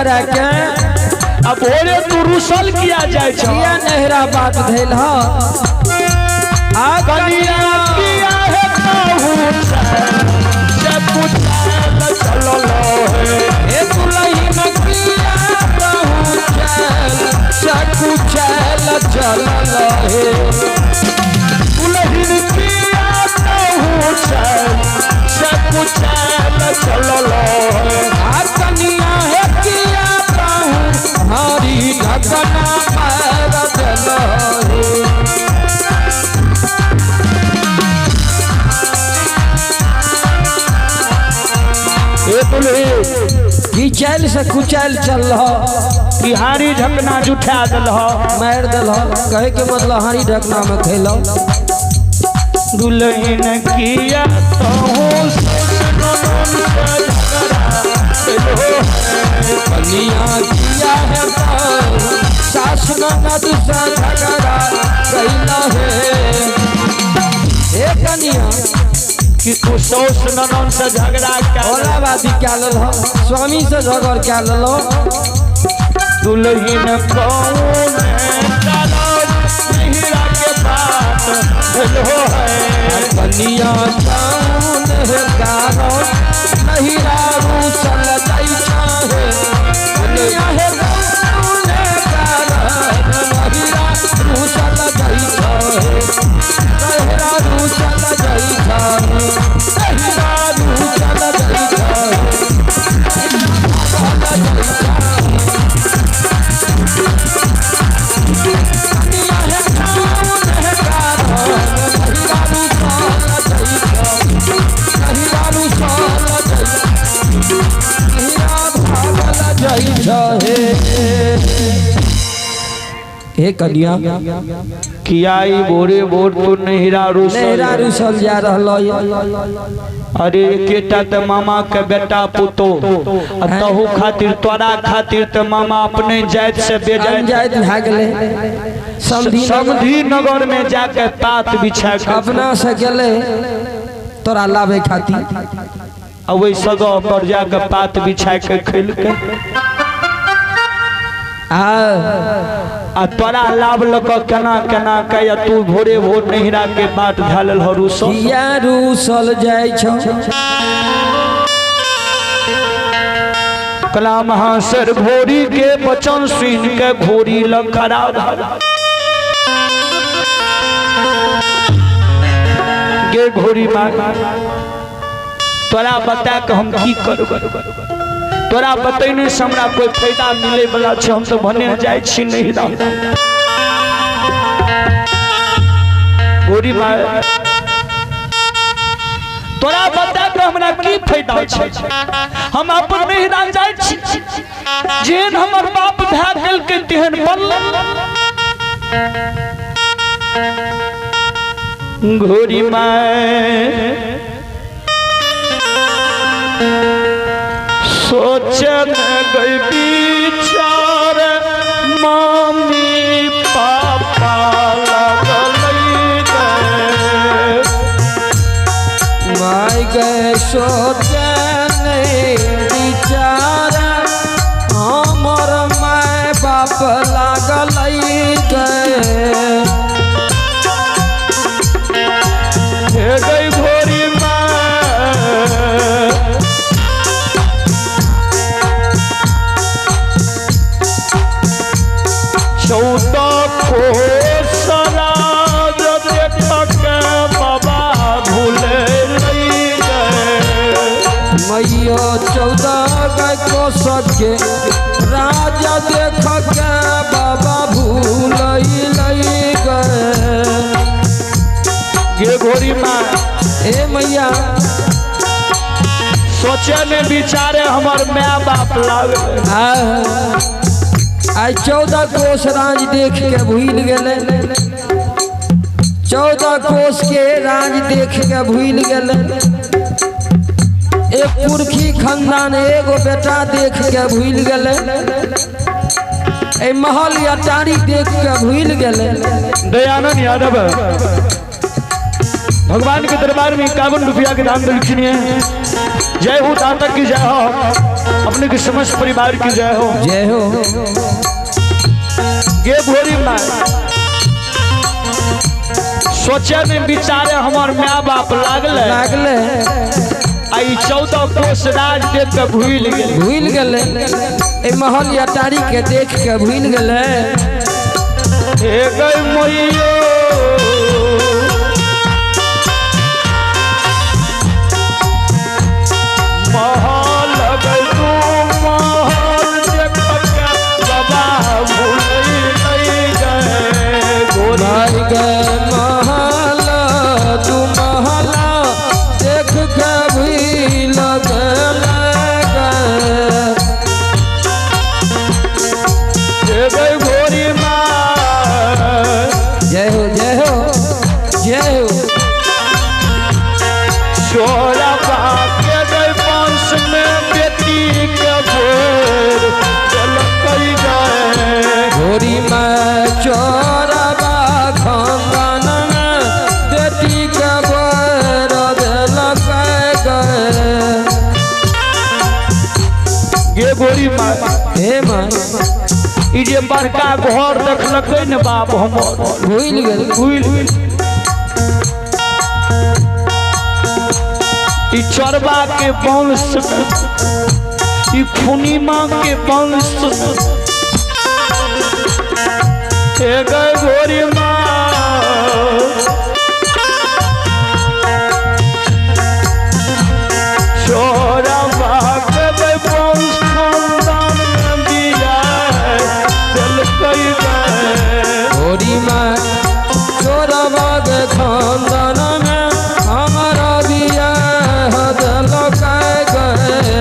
करे के आ भोरे तू रुसल किया जाय छ किया नहरा बात धैल ह आ कनिया किया है कहू से कुचैल चलल हे। हे दुलहिन किया कहू चल से कुचैल चलल हे। दुलहिन किया कहू से कुचैल चलल हे। आ कनिया हे किया कहू हरी ढकना मार देल हे। हे दुलहिन की चैल से कुचैल चल बिहारी ढकना जुठा दिल मार दिल कहे के मतलब हारी ढकना में खेलो। दुलहिन किया कहू कनिया किया है सास ननद से झगड़ा कैला है। हे कनिया कि तू सौस ननद से झगड़ा कर ओला बाती क्या लल स्वामी से झगड़ क्या लल। दुलहिन कौन नहिरा के बात हो है। कनिया कौन है कारण नहिरा रूसल जाई चाहे। कनिया है कौन है कारण नहिरा रूसल जाई चाहे। नहिरा रूसल जाई चाहे। नहिरा रूसल जाई चाहे। कनिया है कौन है कारण नहिरा रूसल जाई चाहे। नहिरा रूसल जाई नहिरा भागल जाई चाहे। हे कनिया किया ई भोरे भोर तू नहिरा रूसल नहिरा रूसल जा रहल। अरे एकेटा त मामा के बेटा पुतो आ तहु खातिर तोरा खातिर त मामा अपने जाति से बेजाति जाति भए गेलै। समधी नगर में जाके पात बिछा के अपना से गेलै तोरा लाबे खातिर आ ओहि सगह पर जाके पात बिछा के खेलके आ तोरा लाभ लऽ कऽ केना केना के या तू भोरे भोर नहिरा के बाट धैल हौ रूसल किया रूसल जाइ छौ। कला महासर घोड़ी के वचन सुन के घोड़ी लग खड़ा गे घोड़ी मार तोरा बता के हम की करब तोरा बतैने से हमरा कोई फायदा मिले वाला छै हम तो भने जाइ छी नहिरा। घोड़ी मार तोरा बता के हमरा की फायदा छै हम अपन नहिरा जाइ छी जेहन हमर बाप भए गेलकै तेहन बनल। घोड़ी माय सोचन गई विचार मम्मी पापा लगलै गए। माय गए सोचन विचार हमर my बाप लागलै गए। हे गई घोड़ी माय चौदह कोस राज देखक बाबा भूले गए। मैया 14 कोस के राजा देखक बाबा भूल गए। गे घोड़ी माँ हे मैया सोचे ने विचारे हमर my बाप लागे। आइ 14 कोस राज देख के भूल गेलै। 14 कोस के राज देख के भूल गेलै। एक पुरखी खानदान एगो बेटा देख के भूल गेलै। महल अटारी देख के भूल गेलै। दयानंद यादव भगवान के दरबार में 51 रुपया के दान दक्षिणी है। जय हो दाता की जय हो, अपने के समस्त परिवार की जय हो। जय हो। गे भोरी माँ सोचे में विचारे हमार माँ बाप लागल लागले आई 14 कोस राज देख के भूल गेल। भूल गेले ए महल अटारी के देख के भूल गेले। हे गई मैयो महल गई तू महल देख के बाबा भूल गए। गोरी गए महल तू महला देख के भूल गए। गोरी माँ जय हो जय हो जय हो। छोरा बाप के गई वंश में बेटी के भोर चलकई गए। गोरी माँ चोरा खानदान में बेटी के बोर दिलकई गए। गे गोरी माँ हे माँ ई जे बड़का घर देखलकै ने बाप हमर भूल गेल। भूल गेल। ई चरबा के वंश में ई पूर्णिमा के वंश में हे गई गोरी माँ छोरा बाप के वंश खानदान में बियाह दिलकै गए। गोरी माँ चोरबा के खानदान में हमारा बियाह दिलकै गए।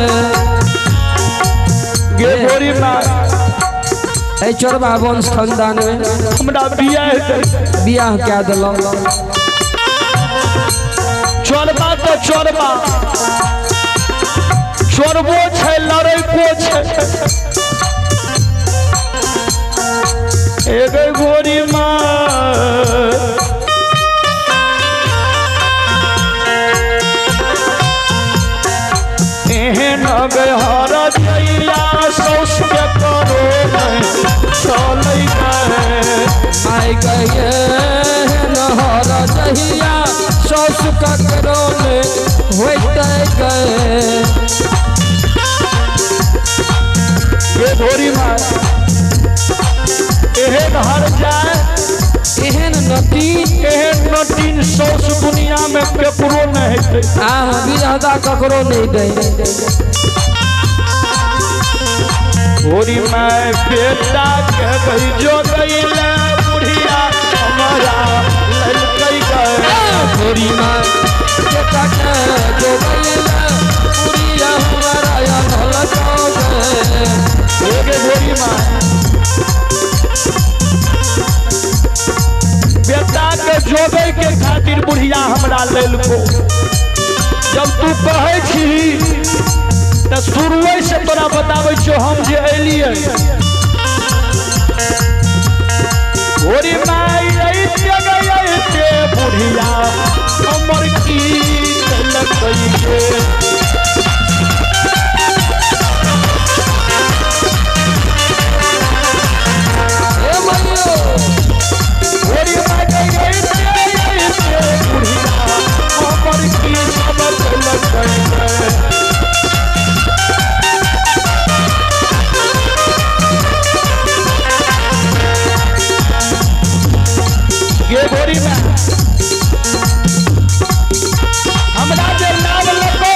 गे गोरी माँ ए चोरबा वंश खानदान में हमरा बियाह बियाह क्या दिलौ। चोरबा तो चोरबा चोरबो छै लड़ैको छै। हे गई गोरी माँ एहन गई हर जइया सौस के करो चलै गए। आई गए हर जहिया सौस ककरो में होते गए। गे गोरी माँ एहन हर जाए एहन नटीन एहन नटीन सौस दुनिया में केकरो नहीं हेतै। आह बिरहदा ककरो नहीं दे। गोरी माँ बेटा के गई जो गईले बुढ़िया हमारा ललकै गए। गोरी माँ बेटा के जो गईले बुढ़िया हमारा ललकै गए। गे गोरी माँ बेटा के जोगे के खातिर बुढ़िया हमरा ललको। जब तू कहै छी त शुरुए से तोरा बताबै छियौ हम जे एलियै। गोरी माई अइते गई अइते बुढ़िया हमर की केलकै गे। हे मैयो गोरी माई अइते अइते बुढ़िया हमर की सब केलकै गे। गे गोरी माँ हमरा जे नाम लको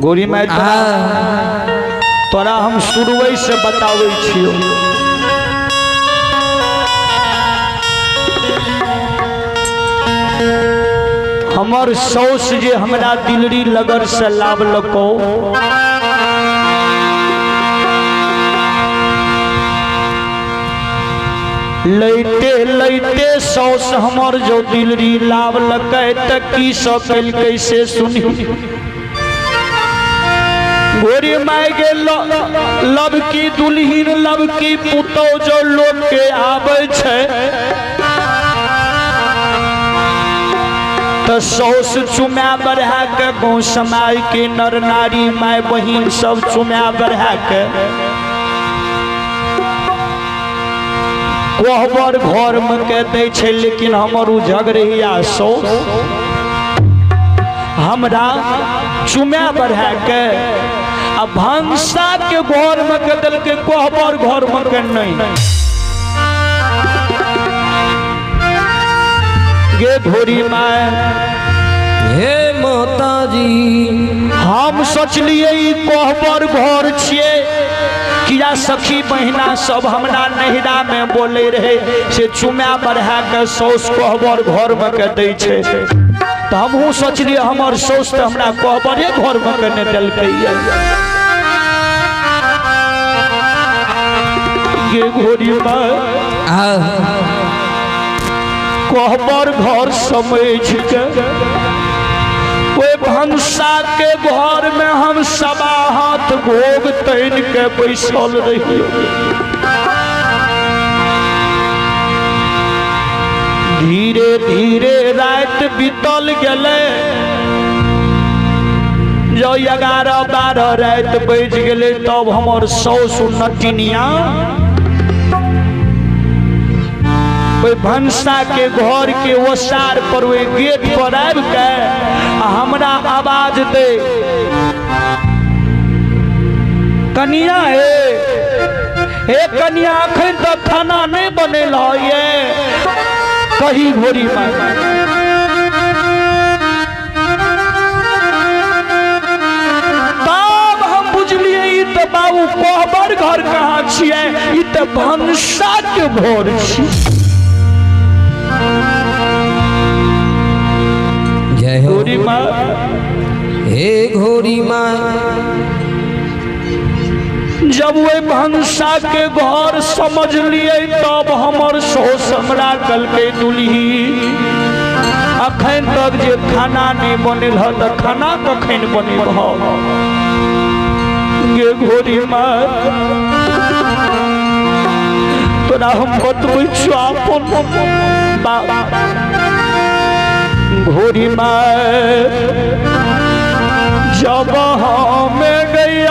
गोरी माँ तोरा हम शुरुए से बताबै छियौ। हमर सौस जे हमरा दिलरी लगन से लावलको लैते लैते सौस हमर जो दिलरी लावलकै तऽ की सब केलकै से सुनी। गोरी माय गे लबकी दुल्हिन लबकी पुतौ जो लोक के आबै छै तऽ सौस चुमा बढ़ा के गाँव समाज के नर नारी माय बहिन सब चुमा बढ़ा के कोहबर घर में के दै छै, लेकिन हमर उ झगड़िया सौस हमरा चुमा बढ़ा के आ भंसा के घर में के देलकै, कोहबर घर में के नहीं। गे भोरी माय, हे माता जी, हम सोचलिए ई कोहबर घर छियै, किया सखी बहिना सब हमरा नहिरा में बोले रहे से चुमा बढ़ा के सौस कोहबर घर में के दै छै, तऽ हमहूँ सोचलिए हमर सौस तऽ हमरा कोहबरे घर में के नहि देलकै। गे घोरी माय, कोहबर घर समझ के ओहि भनसा के घर में हम सवा हाथ घोग तैन के बैसल रहियो। धीरे धीरे राति बीतल गेलै, जो 11-12 राति बजि गेलै तब हमर साउस नटिनिया ओहि भनसा के घर के ओसार पर ओहि गेट पर आबि के आ हमरा आवाज दे, कनिया हे, हे कनिया, अखन तक खाना नहीं बनेल ये कही घोरी माय। तब हम बुझलिए ई तऽ बाबू कोहबर घर कहाँ छियै, ई तऽ भनसा के घर छी। जय हो घोरी माँ, हे घोरी माँ। जब वही भनसा के घर समझ लिए तब हमर साउस हमरा कहलकै, दुल्ही अखन तक जे खाना नहीं बनेल ह तऽ खाना कखन बनेबह? गे घोरी माँ, तोरा हम बतबै छियौ अपन बाप। घोरी माँ, जब हम गई